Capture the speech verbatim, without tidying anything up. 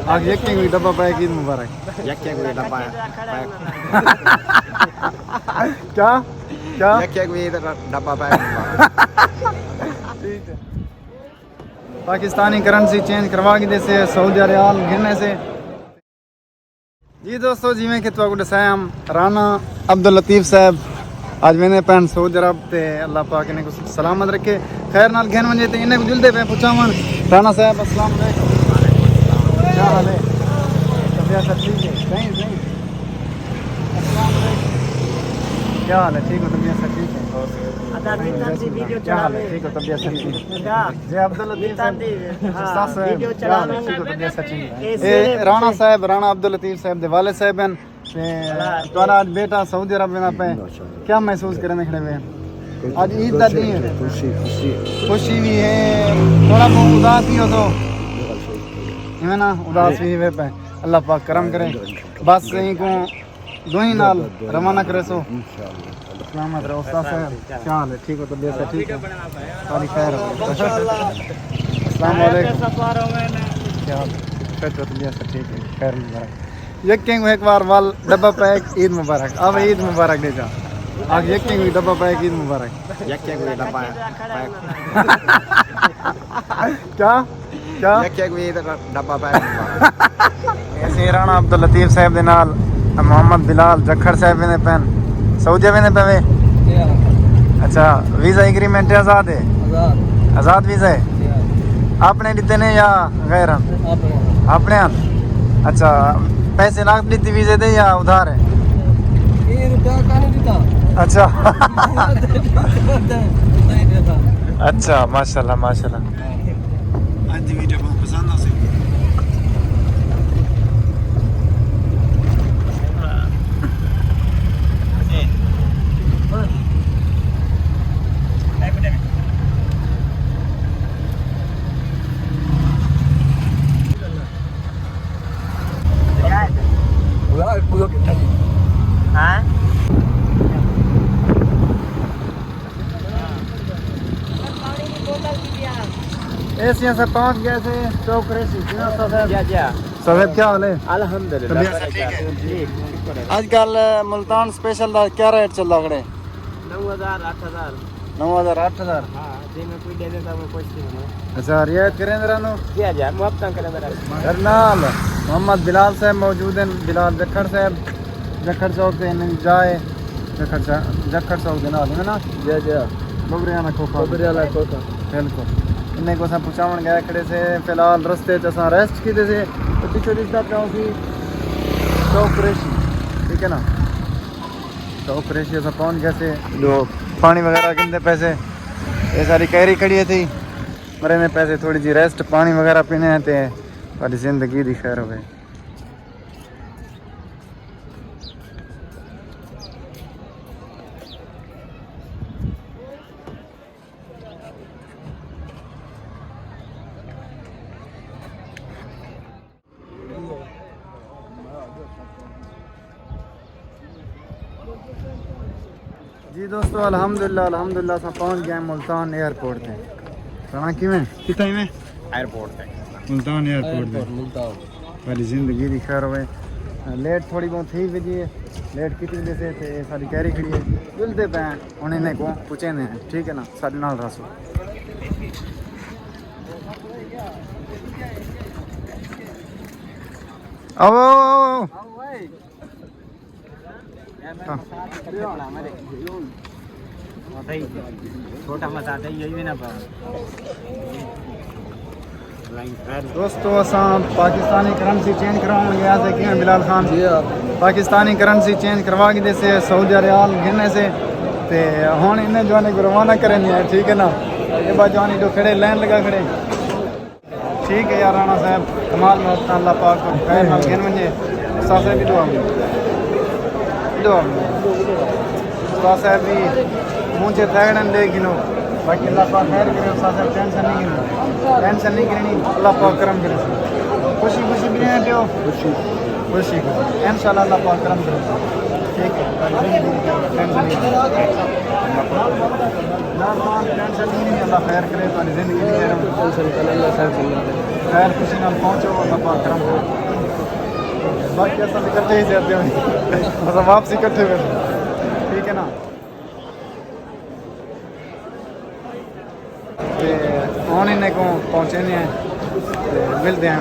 آکھ یکیں کوں ڈبہ پیک عید مبارک۔ یکیں کوں ڈبہ پیک۔ کیا؟ کیا؟ یکیں کوں ڈبہ پیک مبارک۔ ٹھیک ہے۔ پاکستانی کرنسی چینج کروا کے دے سے، سعودی ریال گھننے سے۔ جی دوستو، جیویں کہ تہاکوں ݙسایا ہم، رانا عبداللطیف صاحب اڄ ویندے پئن سعودی عرب، تے اللہ پاک انہیں کوں سلامت رکھے، خیر نال گھن ونڄے۔ تے انہیں کوں جلدے پئے پچھاوݨ۔ رانا صاحب، السلام علیکم۔ کیا حال ہے؟ طبیعت سب ٹھیک ہے؟ صحیح، صحیح۔ السلام علیکم۔ کیا حال ہے؟ ٹھیک ہو؟ طبیعت سب ٹھیک ہے؟ ادا، ویڈیو کیا حال ہے؟ ٹھیک ہو؟ طبیعت سب ٹھیک ہے؟ جی عبداللطیف صاحب، استاد صاحب، ویڈیو کیا حال ہے؟ ٹھیک ہو؟ طبیعت سب ٹھیک ہے؟ اے رانا صاحب، رانا عبداللطیف صاحب دے والد صاحب ہیں۔ تے تہاݙا اڄ بیٹا سعودی عرب ویندا پئے، کیا محسوس کریندے کھڑے وے؟ اڄ عید دا ݙینہہ ہے۔ خوشی، خوشی۔ خوشی بھی ہے، تھوڑا بہت اداس بھی ہو تو۔ ایویں نا اداس بھی ہوئے پئے۔ اللہ پاک کرم کرے۔ بس ایں کوں دوہیں نال روانہ کرے سو۔ سلامت رہو استاد صاحب، کیا حال ہے؟ ٹھیک ہو؟ طبیعت صحت ٹھیک ہے؟ ساری خیر ہو؟ السلام علیکم۔ کیا حال ہے؟ فٹ ہو؟ طبیعت صحت ٹھیک ہے؟ خیر مبارک۔ یکیں کوں ہک وار ول ڈبہ پیک عید مبارک۔ آوے عید مبارک ݙے جا۔ آکھ یکیں کوں ڈبہ پیک عید مبارک۔ یکیں کوں ڈبہ پیک۔ کیا؟ کیا؟ یکیں کوں ڈبہ پیک مبارک۔ ایسے رانا عبداللطیف صاحب دے نال محمد بلال جکھڑ صاحب ویندے پئن۔ سعودیہ ویندے پئے وے؟ جی ہاں۔ اچھا، ویزا ایگریمنٹ آزاد ہے؟ آزاد۔ آزاد ویزا ہے؟ جی ہاں۔ اپݨے ݙتے نے یا غیر ہن؟ اپݨے۔ اپݨے ہن؟ اچھا، پیسے نقد ݙتی ویزے دے یا ادھار ہے؟ اے روپیہ کائنی ݙتا۔ اچھا۔ نہیں ݙتا۔ اچھا، ماشاءاللہ، ماشاءاللہ۔ اڄ دی ویڈیو بہت پسند آسی۔ ہاں؟ اے سی اساں پہنچ ڳئے سے چوک قریشی۔ جی ہاں، استاد صاحب۔ جی، جی۔ استاد صاحب، کیا حال ہے؟ الحمدللہ، طبیعت سب ٹھیک ہے؟ ٹھیک، شکر ہے۔ اڄ کل ملتان اسپیشل دا کیا ریٹ چلدا کھڑے؟ نو ہزار، اٹھ ہزار۔ نو ہزار، اٹھ ہزار؟ ہاں، جی میں کوئی ݙے ݙیندا، میں پوچھ کے بناؤں۔ اچھا، رعایت کریں ذرا نو؟ جی، جی، محبتاں کریں ذرا۔ گھر نال محمد بلال صاحب موجود ہیں، بلال جکھڑ صاحب، جکھڑ چوک تے انہیں جائے۔ جکھڑ چا-، جکھڑ چوک دے نال ہے نا؟ جی، جی۔ ببریاں نا کھوکھا۔ ببریاں نا کھوکھا۔ بالکل۔ انہیں کوں اساں پہنچاوݨ ڳئے کھڑے سے، فی الحال رستے چ اساں ریسٹ کیتے سے، تے پچھے ݙسدا پیا ہوسی چوک قریشی، ٹھیک ہے نا؟ چوک قریشی اساں پہنچ ڳئے سے، جو پاݨی وغیرہ گھندے پئے سے، اے ساری کیری کھڑی ہے تھی، مریندے پئے سے تھوڑی جی ریسٹ، پاݨی وغیرہ پینے ہیں تے تہاݙی زندگی دی خیر ہووے۔ جی دوستو، الحمدللہ، الحمدللہ، اساں پہنچ ڳئے ہیں ملتان ایئرپورٹ تے۔ سݨا کیویں؟ کتھاں ایویں؟ ایئرپورٹ تے۔ ملتان ایئرپورٹ تے۔ ایئرپورٹ ملتان۔ ساݙی زندگی دی خیر ہووے۔ لیٹ تھوڑی بہت تھی ویندی ہے، لیٹ کیتی ویندی سے تے ساݙی کیری کھڑی ہے۔ ملدے پئے ہیں، ہݨ انہیں کوں پچھیندے ہیں، ٹھیک ہے نا، ساݙے نال رہسو۔ آؤ، آؤ، آؤ، آؤ۔ ہاں۔ چھوٹا مت آتا، یہی بھی نہ پاؤ۔ دوستو، اساں پاکستانی کرنسی چینج کراوݨ ڳئے سے، کیوں بلال خان؟ جی ہاں۔ پاکستانی کرنسی چینج کروا کے دے سے، سعودی ریال گھننے سے، تے ہݨ انہیں جوانے کوں روانہ کرݨی ہے، ٹھیک ہے نا؟ اے با جوانی جو کھڑے، لائن لگا کھڑے۔ ٹھیک ہے یار رانا صاحب، کمال محبت، اللہ پاک خیر نال گھن ونڄے۔ استاد صاحب بھی دعا منگو۔ دعا منگو۔ استاد صاحب بھی مونجھے تھیڑن ݙے گھنو۔ باقی اللہ پاک خیر کرے، استاد صاحب ٹینشن نہیں گھنو۔ ٹینشن نہیں گھننی، اللہ پاک کرم کرے۔ خوشی خوشی بھی رہے پیو۔ خوشی۔ خوشی خوشی۔ انشاءاللہ اللہ پاک کرم کرے۔ ٹھیک ہے۔ اللہ خیر کرے، تہاݙی زندگی دی خیر ہووے۔ خیر خوشی نال پہنچو، اللہ پاک کرم کرے۔ باقی اساں اکٹھے ہی زیادہ ہوئی، اساں واپسی اکٹھے ویسوں، ٹھیک ہے نا؟ تے ہݨ انہیں کوں پہنچیندے ہیں تے ملدے ہیں۔